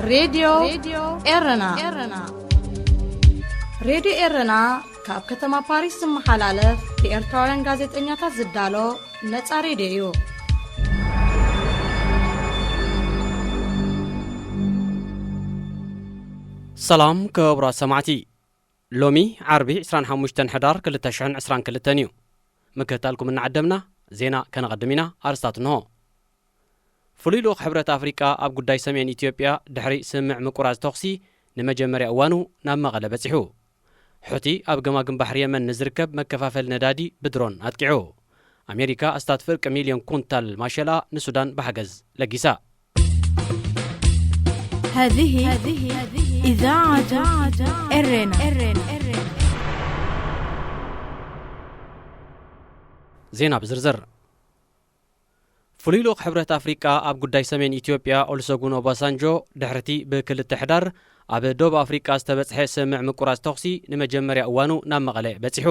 ሬድዮ ኤረና። ሬድዮ ኤረና ካብ ከተማ ፓሪስ ዝመሓላለፍ ብኤርትራውያን ጋዜጠኛታት ዝዳሎ ነጻ ሬድዮ እዩ። ሰላም ክቡራት ሰማዕቲ፣ ሎሚ ዓርቢ ዕስራን ሓሙሽተን ሕዳር ክልተ ሽሕን ዕስራን ክልተን እዩ። ምክትታልኩም እናዓደምና ዜና ከነቐድም ኢና። ኣርስታት እንሆ። ፍሉይ ልኡኽ ሕብረት ኣፍሪቃ ኣብ ጉዳይ ሰሜን ኢትዮጵያ ድሕሪ ስምምዕ ምቁራጽ ተኹሲ ንመጀመርያ እዋኑ ናብ መቐለ በጺሑ። ሑቲ ኣብ ገማግም ባሕሪ የመን ንዝርከብ መከፋፈሊ ነዳዲ ብድሮን ኣጥቂዑ። ኣሜሪካ ኣስታት ፍርቂ ሚልዮን ኩንታል ማሸላ ንሱዳን ብሓገዝ ለጊሳ። هذه إذاعة إرنا. ዜና ብዝርዝር። ፍሉይ ልኡኽ ሕብረት ኣፍሪቃ ኣብ ጉዳይ ሰሜን ኢትዮጵያ ኦሉሰጉን ኦባሳንጆ ድሕርቲ ብክልተ ሕዳር ኣብ ደቡብ ኣፍሪቃ ዝተበጽሐ ስምምዕ ምቁራጽ ተኹሲ ንመጀመርያ እዋኑ ናብ መቐለ በጺሑ።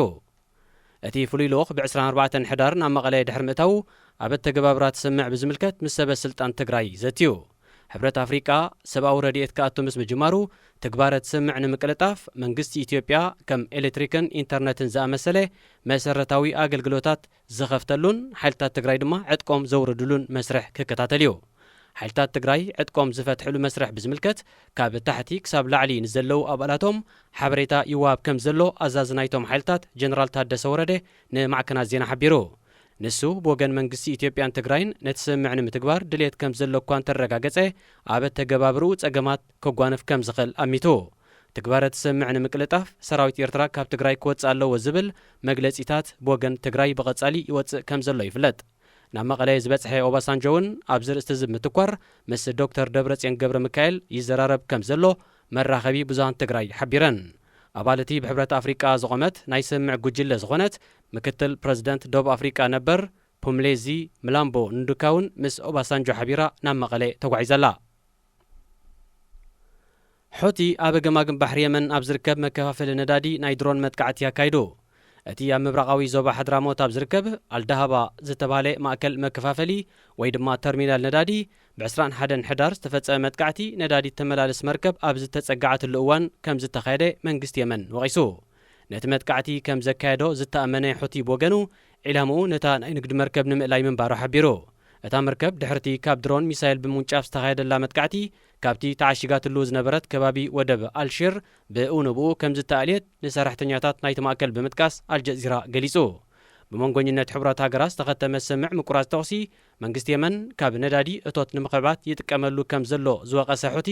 እቲ ፍሉይ ልኡኽ ብ ዕስራን ኣርባዕተን ሕዳር ናብ መቐለ ድሕሪ ምእታዉ ኣብ ኣተገባብራ እቲ ስምምዕ ብዝምልከት ምስ ሰበ ስልጣን ትግራይ ዘትዩ። ሕብረት ኣፍሪቃ ሰብኣዊ ረድኤት ክኣቱ ምስ ምጅማሩ ትግባረ እቲ ስምምዕ ንምቅልጣፍ መንግስቲ ኢትዮጵያ ከም ኤሌክትሪክን ኢንተርነትን ዝኣመሰለ መሰረታዊ ኣገልግሎታት ዝኸፍተሉን ሓይልታት ትግራይ ድማ ዕጥቆም ዘውርድሉን መስርሕ ክከታተል እዩ። ሓይልታት ትግራይ ዕጥቆም ዝፈትሕሉ መስርሕ ብዝምልከት ካብ ታሕቲ ክሳብ ላዕሊ ንዘለዉ ኣባላቶም ሓበሬታ ይወሃብ ከም ዘሎ ኣዛዚ ናይቶም ሓይልታት ጀነራል ታደሰ ወረደ ንማዕከናት ዜና ሓቢሩ። ንሱ ብወገን መንግስቲ ኢትዮጵያን ትግራይን ነቲ ስምምዕ ንምትግባር ድሌት ከም ዘሎ እኳ እንተረጋገጸ፣ ኣብ ኣተገባብርኡ ጸገማት ከጓንፍ ከም ዝኽእል ኣሚቱ። ትግባረ እቲ ስምምዕ ንምቅልጣፍ ሰራዊት ኤርትራ ካብ ትግራይ ክወጽእ ኣለዎ ዝብል መግለጺታት ብወገን ትግራይ ብቐጻሊ ይወጽእ ከም ዘሎ ይፍለጥ። ናብ መቐለ ዝበጽሐ ኦባሳንጆ እውን ኣብዚ ርእስቲ እዚ ብምትኳር ምስ ዶክተር ደብረጽዮን ገብረ ሚካኤል ይዘራረብ ከም ዘሎ መራኸቢ ብዙሃን ትግራይ ሓቢረን። ኣባል እቲ ብሕብረት ኣፍሪቃ ዝቖመት ናይ ስምምዕ ጉጅለ ዝኾነት ምክትል ፕረዚደንት ደቡብ ኣፍሪቃ ነበር ፑምሌዚ ምላምቦ ንዱካ እውን ምስ ኦባሳንጆ ሓቢራ ናብ መቐለ ተጓዒዛ ኣላ። ሑቲ ኣብ ገማግም ባሕሪ የመን ኣብ ዝርከብ መከፋፈሊ ነዳዲ ናይ ድሮን መጥቃዕቲ ኣካይዱ። እቲ ኣብ ምብራቓዊ ዞባ ሓድራሞት ኣብ ዝርከብ ኣልዳሃባ ዝተባህለ ማእከል መከፋፈሊ ወይ ድማ ተርሚናል ነዳዲ ብ ዕስራን ሓደን ሕዳር ዝተፈጸመ መጥቃዕቲ ነዳዲ ተመላልስ መርከብ ኣብ ዝተጸጋዓትሉ እዋን ከም ዝተኻየደ መንግስቲ የመን ወቒሱ። ነቲ መጥቃዕቲ ከም ዘካየዶ ዝተኣመነ ሑቲ ብወገኑ፣ ዒላምኡ ነታ ናይ ንግድ መርከብ ንምእላይ ምንባሩ ሓቢሩ። እታ መርከብ ድሕርቲ ካብ ድሮን ሚሳይል ብምውንጫፍ ዝተኻየደላ መጥቃዕቲ፣ ካብቲ ተዓሺጋትሉ ዝነበረት ከባቢ ወደብ ኣልሺር ብእውንብኡ ከም ዝተኣልየት ንሰራሕተኛታት ናይቲ ማእከል ብምጥቃስ ኣልጀዚራ ገሊጹ። ብመንጎኝነት ሕቡራት ሃገራት ዝተኸተመ ስምምዕ ምቁራጽ ተኹሲ፣ መንግስቲ የመን ካብ ነዳዲ እቶት ንምኽዕባት ይጥቀመሉ ከም ዘሎ ዝወቐሰ ሑቲ፣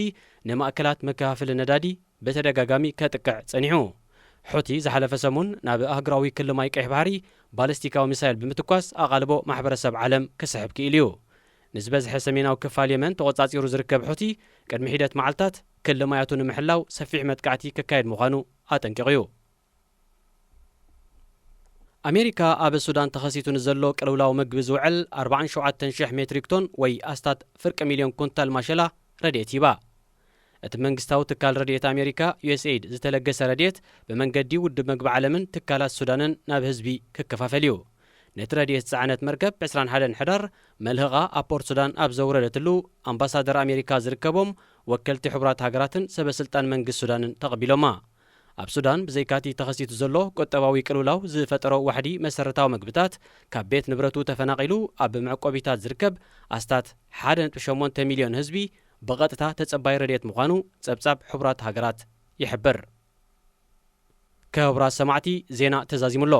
ንማእከላት መከፋፈሊ ነዳዲ ብተደጋጋሚ ከጥቅዕ ጸኒሑ። ሑቲ ዝሓለፈ ሰሙን ናብ ኣህጉራዊ ክሊ ማይ ቀይሕ ባሕሪ ባሊስቲካዊ ሚሳይል ብምትኳስ ኣቓልቦ ማሕበረሰብ ዓለም ክስሕብ ክኢሉ እዩ። ንዝበዝሐ ሰሜናዊ ክፋል የመን ተቖጻጺሩ ዝርከብ ሑቲ፣ ቅድሚ ሒደት መዓልታት ክሊ ማያቱ ንምሕላው ሰፊሕ መጥቃዕቲ ክካየድ ምዃኑ ኣጠንቂቑ እዩ። ኣሜሪካ ኣብ ሱዳን ተኸሲቱ ንዘሎ ቅልውላው ምግቢ ዝውዕል ኣርባዓን ሸውዓተን ሽሕ ሜትሪክ ቶን ወይ ኣስታት ፍርቂ ሚልዮን ኩንታል ማሸላ ረድኤት ሂባ። እቲ መንግስታዊ ትካል ረድኤት ኣሜሪካ ዩ ኤስ ኤይድ ዝተለገሰ ረድኤት ብመንገዲ ውድብ መግቢ ዓለምን ትካላት ሱዳንን ናብ ህዝቢ ክከፋፈል እዩ። ነቲ ረድኤት ዝጸዓነት መርከብ ዕስራን ሓደን ሕዳር መልህቓ ኣብ ፖርት ሱዳን ኣብ ዘውረደትሉ ኣምባሳደር ኣሜሪካ ዝርከቦም ወከልቲ ሕቡራት ሃገራትን ሰበ ስልጣን መንግስቲ ሱዳንን ተቐቢሎማ። ኣብ ሱዳን ብዘይካቲ ተኸሲቱ ዘሎ ቁጠባዊ ቅልውላው ዝፈጠሮ ዋሕዲ መሰረታዊ መግብታት ካብ ቤት ንብረቱ ተፈናቒሉ ኣብ መዕቆቢታት ዝርከብ ኣስታት ሓደ ነጥቢ ሸሞንተ ሚልዮን ህዝቢ ብቐጥታ ተጸባይ ረድኤት ምዃኑ ጸብጻብ ሕቡራት ሃገራት ይሕብር። ክቡራት ሰማዕቲ፣ ዜና ተዛዚሙ ኣሎ።